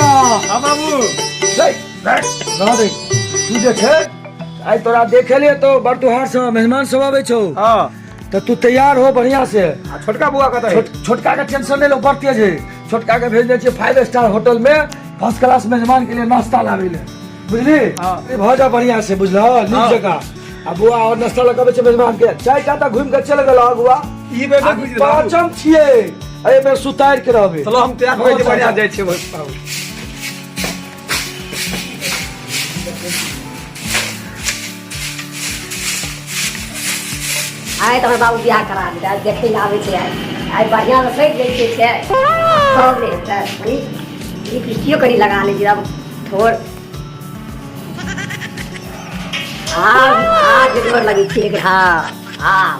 छोटका। हाँ बाबू। देख ना देख तू जे छै आइ तोरा देखे लिए तो बड़ तुहार से मेहमान सब आबै छौ। हाँ। तो तू तैयार हो बढ़िया से। आ छोटका बुआ कतऽ है? छोटका के टेंशन नहीं लो, बड़ तेज है। छोटका के भेज दै छियै 5 स्टार होटल में फर्स्ट क्लास मेहमान के लिए नाश्ता लाबै ले, बुझली? हाँ। भऽ जा बढ़िया से, बुझल? नीक हाँ। जगह। आ बुआ और नाश्ता लऽ के अबै छै मेहमान के। चाय टा तऽ घुमि के चलि गेल अगुआ। ई बेर नहि बुझि बाबू। पाँचम छियै, एहि बेर सुतारि के रहबै। चलो हम तैयार होइ छी, बढ़िया जाइ छियै बाबू। आइ तऽ हमर बाबू बियाह करा देतै, आइ देखै लए आबै छै। आइ आइ बढ़िआँ से सजि जाइ छै छै तब नहि हेतै। कनि लिपस्टिको कनि लगा लै छियै आब थोड़। आब आब जरूर लगै छै, लेकिन हँ आब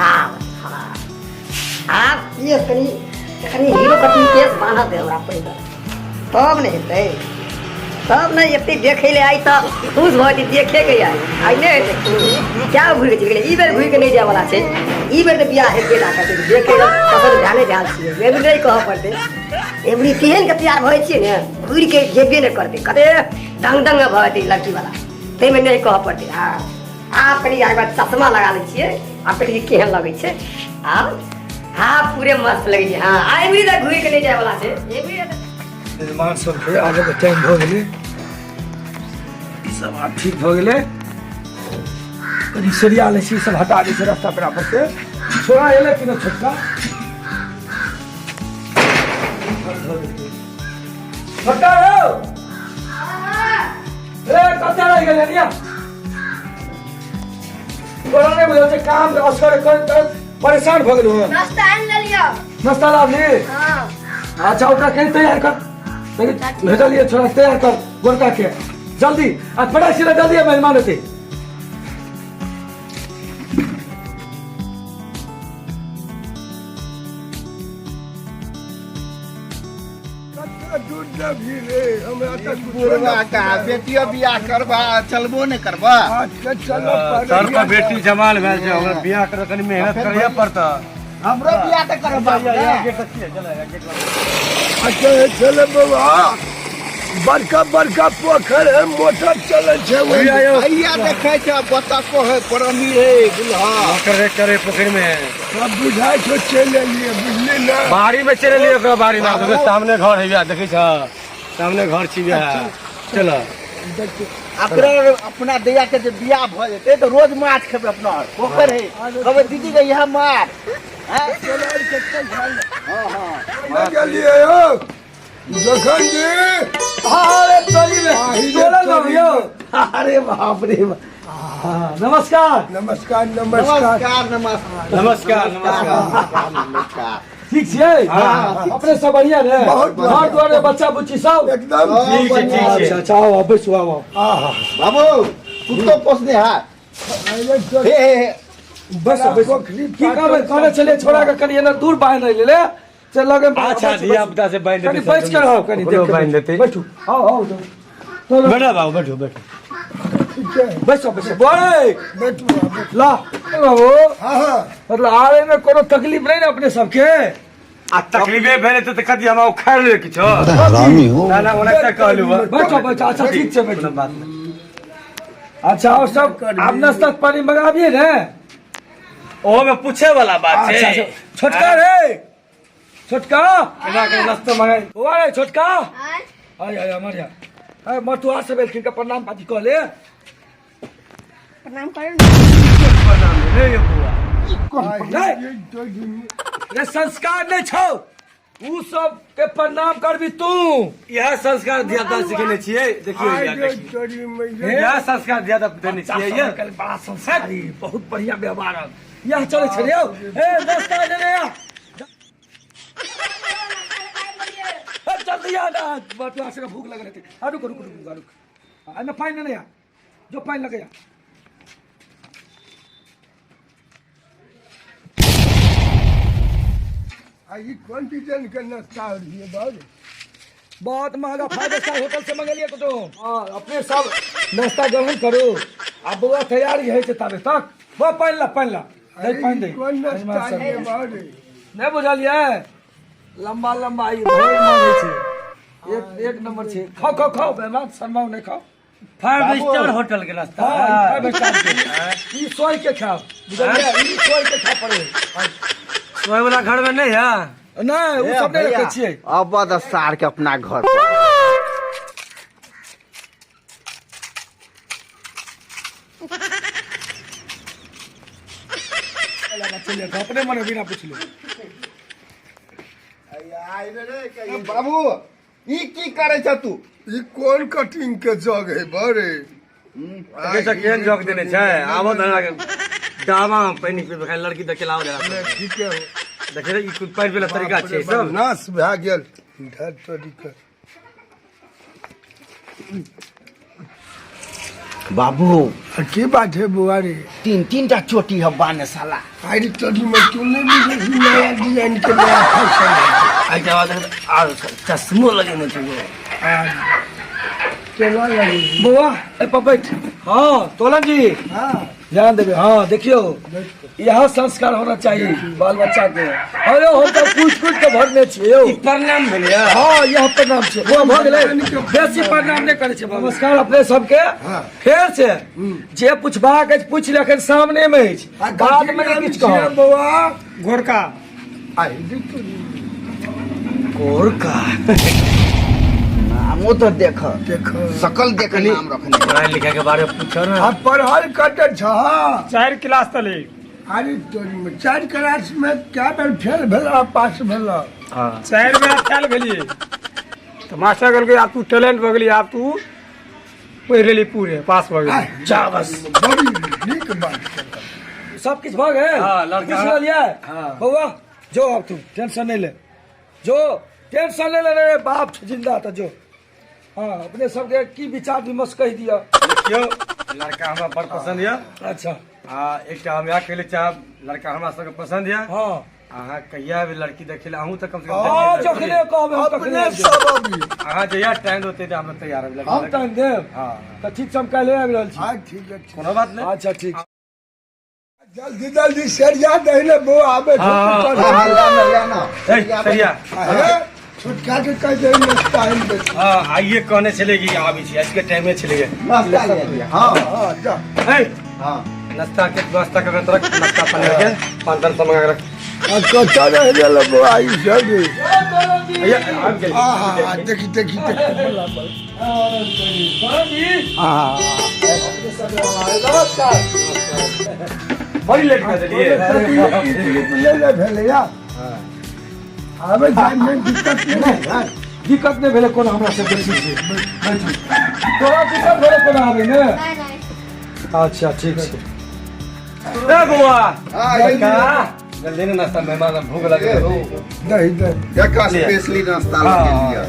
आब हँ आब केस कनि कनि हीरो कनि केस बान्हऽ दे हमरा पहिले, तब ने हेतै। तब ने एते देखै लए आइ तऽ खुश भऽ जेतै, देखे के आइ आइ नहि हेतै खुश। क्या घुरि के चलि गेलै? ई बेर घुरि के नहि जायवला छै। ई बेर तऽ बियाह हेबे ना करतै। देखै लए पसन्द भए नहि भेल छियै, एबरी नहि कहऽ पड़तै। एबरी तेहन के तैयार भऽ जाइ छियै ने, घुरि के जेबे नहि करतै। कते दंग दंग भऽ जेतै लड़की वाला, ताहिमे नहि कहऽ पड़तै। हँ आब कनि एक बार चश्मा लगा लै छियै, आब कनि केहन लगै छै। आब हाँ पूरे मस्त लगै छै। हाँ आइ एबरी तऽ घुरि के नहि जायवला छै एबरी। मेहमान सबके आबैके टाइम भऽ गेलै, ई सब आब ठीक भऽ गेलै। कनि सरिया लै छी, सब हटा दै छै रास्ता पेरा पर से। छोड़ा एलै कि नहि छोटका? छोटका यौ, ए कतऽ रहि गेलै निया? तोरा नहि बुझल छै काम असगर करैत करैत परेशान भऽ गेलहुँ हँ। नाश्ता आनि लेलियौ। नाश्ता लाबली? हाँ। अच्छा ओकरा कहीं तैयार कर, भेजलियै छोड़ा, तैयार कर गोरका के जल्दी। आ फटाक सीधा जल्दी मेहमान हेतै। दूध देबही रे हमरा तऽ कुछो बुढ़वा नहि। का बेटियो बियाह करबा चलबो नहि करबा? अच्छा चलऽ सर पड़ैया। पर बेटी जमाल भेल छै, ओकरा बियाह करे कनी मेहनत करैए पड़तै। हमरो बियाह तऽ करबा। अच्छा छलै बौआ, बड़का बड़का पोखरि है, मोटर चलै छै ओहिमे। भैया देखै छै बतको है, परमी है, बुझलह? मोटर करे पोखरि में सब बुझाइ छौ चलि एलियै, बुझली ने? बाड़ी में चलि एलियै ओकरा बाड़ी में। देखो सामने घर है, देखै छ सामने घर छी। चल। अपना अपना दैया के जे बियाह भऽ जेतै तऽ रोज माछ खेबै। अपना आर पोखरि है, कहबै दीदी के इएह मार। हैं? हाँ गेलियै यौ जखन जी। अरे तोरी में आही रे तोरा तोरी। नाम यौ। अरे बाप रे बाप। हाँ, नमस्कार नमस्कार नमस्कार नमस्कार नमस्कार नमस्कार नमस्कार नमस्कार। ठीक छियै? हाँ। अपने सब बढ़िया ने? बहुत बढ़िया। घर द्वार में बच्चा बुच्ची सब एकदम ठीक छै, ठीक छै। अच्छा अच्छा, आओ आओ, बैसू, आओ आओ। आहा बाबू कुत्तो पोसने है। अरे तो हे हे हे। बैसू बैसू। पोखरी की कहबै, कहने छलियै छोड़ा के कनि एना दूर बान्हि लै ले से लगे। अच्छा धिया पुता से बान्हि कनि देतै। बैस के रहू कनि, ओकरो देख के बान्हि देतै। बैठू, आओ आओ जाउ। चलो। बैठो बाबू, बैठो बैठो। ठीक छै। बैसो बैसो बड़े। बैठू बैठू। ला बाबू। हाँ हाँ। मतलब आवे में कोनो तकलीफ नहीं ना अपने सबके? आ तकलीफे भेलै तऽ कथी हमरा उखाड़ि लेबै किछो? हरामी हो। ना ना, ओना तऽ कहलहुँ हँ। बैठो बैठो। अच्छा ठीक छै, बैठो। कोनो बात नहि। अच्छा और सब आप नाश्ता पानी मंगाबिए ने? ओहोमे पूछे वाला बात छै। अच्छा अच्छा, छोटका रे छोटका, केना के नाश्ता मंगाइ। बौआ रे छोटका। आँय। आय आय मरिया, अरे मटुआ सब एलखिन के प्रणाम पाती कह ले। प्रणाम करू। प्रणाम रे यौ बौआ। नहीं रे, संस्कार नहीं छौ उ सब के प्रणाम करबी तू? इएह संस्कार धिया पुता सिखेने छियै। देखियौ इएह, देखियौ। इएह संस्कार धिया पुता देने बच्चा छियै। सब ये आइकाल्हि बड़ा संस्कारी, बहुत बढ़िया व्यवहार है। यह चलै छै रे यौ। ए नाश्ता लेने आ। ए, जल्दी आ ना, बटुआ से भूख लग रही थी। आ रुक रुक रुक रुक, एहिमे पानि लेने आ, जो पानि लगे आ। आ ई कोन डिजाइन के नाश्ता रहिए बाबू? बहुत महंगा 5 स्टार होटल से मंगेलिए तो। हाँ अपने सब नाश्ता ग्रहण करू। आ बौआ तैयारी होइ छै ताबे तक। बौआ पानि ला, पानि ला, दे पानि दे। कोन नाश्ता रहिए बाबू? नहि बुझलियै? लम्बा लम्बा ई भरि मांगै छै। एक नंबर छै। खाओ खाओ खाओ, मेहमान शर्माओ नहीं, खाओ। फाइव बाबू। स्टार होटल के नाश्ता। हाँ, फाइव स्टार के। ई सोई के खाओ, बुझलियै? ई सोई के खा पड़े। सोए वाला घर में नहीं है। नहीं, उ सब नहीं रखै छियै। अब तऽ सार के अपना घर पर। चलिए, अपने मने बिना पुछले। बाबू, ई की करै छ तू? ई कोन कटिंग के जग है बड़े? देखै छ केहन जग देने छै। आबो तऽ हमरा डाबा में पानि पीबै खाली लड़की देखे लाओ जरा। ठीके हो। देखे ई कोन पानि पीला तरीका छै सब। नाश भए गेल धर तोरी के। बाबू। आ की बात है बौआ रे? तीन तीन टा चोटी है बाने साला। अरे तोरी में तू नहीं बुझै छी, नया डिजाइन के नया फैशन है। आइ के बाद आर चश्मो लगेने छै गो। केना लगे? बौआ, ए पर बैठ। हाँ तोलन जी। हाँ। ध्यान देबे। हाँ देखियो, यह संस्कार होना चाहिए बाल बच्चा के। अरे हम तो पूछ पूछ के भरने छियै यौ। ई प्रणाम भेलै। हाँ, यह प्रणाम छै बौआ, भऽ गेलै, बेसी प्रणाम नहि करै छै। नमस्कार अपने सबके। फेर से जे पुछबाक अछि पूछि ले, एखन सामने मे अछि, आ बाद मे नहि किछु कहब। बौआ गोरका। आई तोरी। गोरका। नामो तऽ देख। देख। सकल देख, नाम रखने। पढ़ाई लिखाई के बारे में पूछो ना। आ पढ़ल कते छह? 4 क्लास तले। अरे तोरी में 4 क्लास में क्या बेर फेल भेल आ पास भेल? हाँ। 4 बेर फेल भेलिए तऽ मास्टर कहलकै आब तू टैलेंट भऽ गेली, आब तू पढ़ि लेली, पूरे पास भऽ गेली। जा बस। बड़ी नीक बात केलक। सब किछु भऽ गेल? हाँ, लड़का- पूछि लेलियै? हाँ। बौआ जो, आब तू टेंशन नहीं ले, जो टेंशन नहीं ले रे, बाप छै जिंदा तऽ जो। हाँ, अपने सबके की विचार विमर्श कहि दिअ। देखियौ, लड़का हमरा बड़ पसंद यऽ। अच्छा। आ एकटा हम इएह कहै लए चाहब, लड़का हमरा सबके पसंद यऽ। हाँ। अहाँ कहिया एबै लड़की देखै लए? अहूँ तऽ कम से कम हाँ, देखिए। जखने कहबै हम तखने अपने आबि जायब। सब अभी। अहाँ जहिया टाइम देतै तऽ हम तैयार हेबै लड़की हम देखे। टाइम देब। हाँ। तऽ ठीक छै, हम काल्हि आबि रहल छी। हाँ ठीक है, ठीक। कोनो बात नहि। अच्छा ठीक। जल्दी जल्दी सरिया दही ने बौआ, आबे छै। हाँ, तू हाँ, हाँ, कर। लाना लाना। ए, सरिया। हे, छोटका के कह दे नाश्ता आनि दे। हाँ, आइए कहने छलै कि आबै छी, आजके टाइमे छलै। नाश्ता ले लिअ। हाँ। हाँ जा। ए, हाँ। नाश्ता के व्यवस्था कर के रख, नाश्ता पानी के पान तान सब मंगा के रख। आ कतऽ रहि गेल बौआ ई सब रे? भैया आबि गेल। आहा, देखी देखी देखी। हाँ। नमस्कार। बड़ी लेट कर देलिए। नहि ने भेलैया, आबै जाइमे दिक्कत नहि ने? दिक्कत नहि भेलै कोनो हमरा सबके। ठीक छै, बैठू। तोरा दिक्कत भेलै कोनो आबै ने? नहीं नहीं। अच्छा ठीक छै। ए बौआ। हाँ, लड़का, जल्दी ने नाश्ता, मेहमान अब भूख लगे। दही दही। एक स्पेशली नाश्ता लगे लिअ।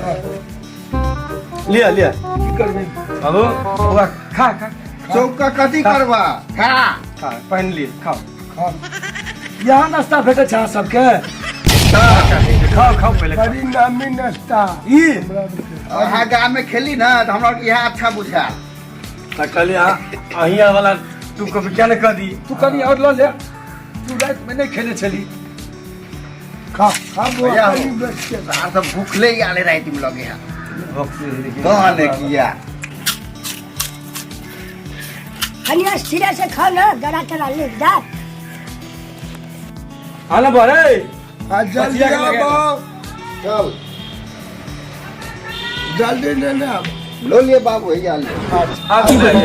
लिया लिया। की करबै? बाबू, बौआ, खा खा। चौका कथी करबा, खा। खा, पानि लिअ, खाओ। यहाँ नाश्ता भेटै छै अहाँ सबके? खाओ खाओ, पहिले खाओ। बड़ी नामी नाश्ता। ई अहाँ गाम में खेली ना तऽ हमरा इएह अच्छा बुझायल। तऽ कहलियै अहिया वाला तू कभी क्या ने कह दी। तू कनि आओर लऽ ले, तू रातिमे नहि खेने छली। खा खा बौआ। भैया। कनि बैठ के। आर सब भूखले आले राति में लगे है। कहने किया। कनिया सिरे से खाओ ना, गला तला ले जा। आना बड़े। आ जल्दी बचिया के लगे। आबो। चल। जल्दी लेने आबो। लो लिए बाबू, हैया ले। आबि बैठ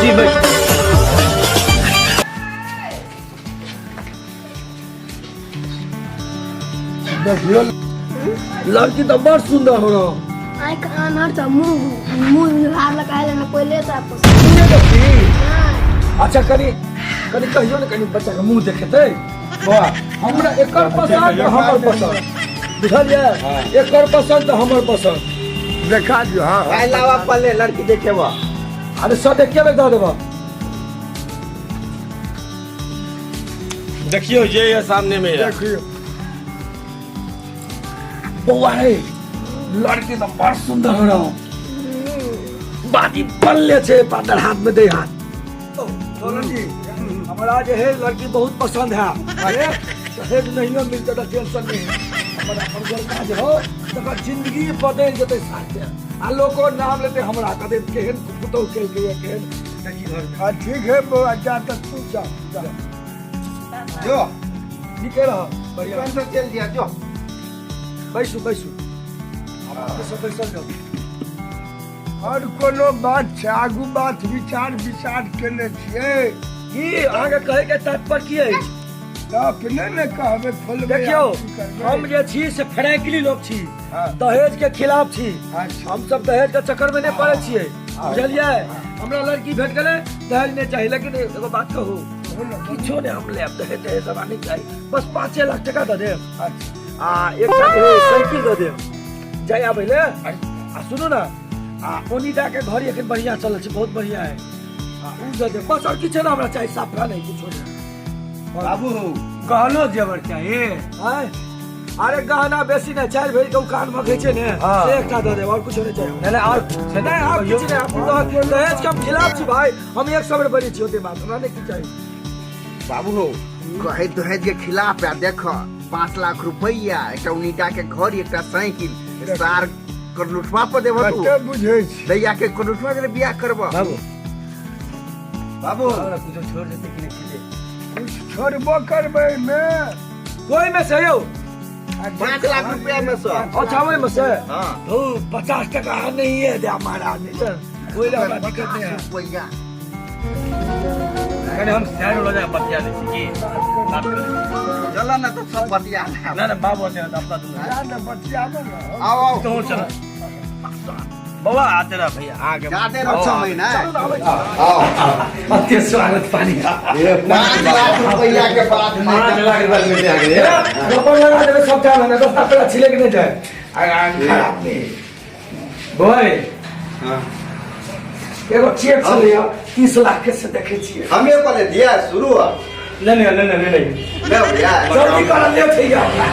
जी, बैठ। देखियो। लड़की तऽ बड़ सुन्दर हो रहा। आँखि आनर तऽ मुँह मुँह बिहार लगा लेना पहिले तऽ आपस। मुँह देखी? अच्छा, कनि कनि कहियो ने, कनि बच्चा के मुँह देखेतै। बौआ, हमरा एकर पसंद तऽ हमर पसंद, बुझलियै? एकर पसंद तऽ हमर पसंद। देखा दियो, हाँ हाँ। आइ लावा पहले लड़की देखेबा। अरे सब एके बेर दऽ देबऽ। देखियो, ये है सामने में है। देखियो। बौआ रे, लड़की तऽ बड़ सुन्दर हो रहा, बाजी बल्ले छै, पातर हाथ में दे हाथ। जी, हमरा जे है लड़की बहुत पसंद है। अरे दहेज नहियो मिलतै तऽ टेंशन नहि अपन अपन गोरका जे हो तकर जिंदगी बदलि जेतै साथे आ लोको नाम लेतै हमरा कहतै केहन पुतहु केलकै केहन देखी घरमे। हाँ ठीक है बौआ, जा तऽ तू जा जा। जो। नीके रह, बढ़िआँ। दुकान से चलि दिया जो। बैसू बैसू, अपने सब बैसल जाउ। आओर कोनो बात छै? आगू बात विचार विचार केने छियै? की अहाँके कहै के तात्पर्य की अछि? तऽ अपने ने कहबै, खोलबै। देखियौ, आब की करबै? हम जे छी से फ्रैंकली लोग छी, हाँ। दहेज के खिलाफ छी। अच्छा। हम सब दहेज के चक्कर में नहीं पड़े छियै, बुझलियै? हमरा लड़की भेट गेलै, दहेज नहीं चाही। लेकिन एगो बात कहू, किछो नहीं हम लेब दहेज, दहेज हमरा नहीं चाही। बस 5 लाख टका दऽ देब। अच्छा। आ एकटा जे है साइकिल दऽ देब जाय आबै ले। आ सुनू ने, आ ओनिडा के घड़ी एखन बढ़िया चलै छै, बहुत बढ़िया है, आ उ दऽ देब बस, और किछो ना हमरा चाही, साफा नहीं किछो नहीं। बाबू, गहनो जेवर चाही? आँय? अरे गहना बेसी नहि, 4 भरि के उ कान में छै ने, से एकटा दऽ देब, और कुछो नहीं चाही। नहीं नहीं, और छै? नहीं, और किछु नहीं। हम तऽ दहेज के हम खिलाफ छी भाई, हम 100 बेर बजै छी ओते बात, हमरा नहि किछु चाही। बाबू हो, कहे दहेज के खिलाफ है, देख 5 लाख रुपया, एकटा उनिटा के घर, एकटा साइकिल, सार करलुठवा पर देबह तू। कते बुझै छी? दैया के करलुठवा के बियाह करबह। बाबू। बाबू। हमरा कुछो छोड़ देते कि नहीं खेले? कुछ छोड़बो करबै मे? कोई में से यौ? 5 लाख रुपया में से। अच्छा, ओहि में से? हाँ। तो 50 टका नहीं है दे महाराज, नहीं सर, कोई हमरा दिक्कत नहीं है। रुपया। कनि हम साइड हो जाए, बतिया लै छी की बात कर लै छी। चलो ना तो सब बतिया ले। ना ना, बाबू आते हैं तो अपना दुनू। जा ने बतियाबो ने। आओ आओ। तो चल बौआ, आते रह भैया आगे। जाते रहो 6 महीना। चलू ने, आबै छी। आओ। अते स्वागत पानी। 5 लाख रुपया के बाद में। 5 लाख रुपया मिल जाएगा। रबड़ लगा देबै सबटा में, रास्ता पेड़ा छिलक नहि जाय आ खराब नहीं। बोय, एगो चेक छलैया 30 लाख के, से देखै छियै। हमें पहले दिया शुरू है। नहीं नहीं नहीं नहीं नहीं। ले भैया। जल्दी कर, लेट হৈ गया हमरा।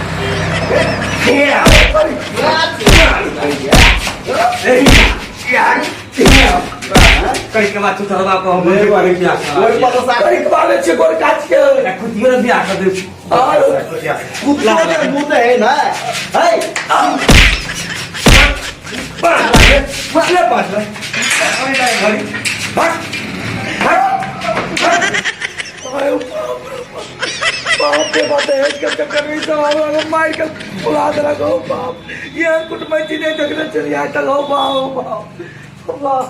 कहीं के बात तू तो बाप हम बोल के बियाह ओहि पर तो साथ करी कबाले छियै गोर काच के। कुतियो ने बियाह कर दे। और कुत्ता के मुंह है ना है। 5 लाख ले, 5 लाख घड़ी भाग भाग। अरे बाप रे बाप रे बाप, दहेज के चक्कर में सब हमरा मार के बुला देलक। हो बाप, ये कुटमैती नहीं देखने चलिए आइ तक। हो बाप, हो बाप, हो बाप।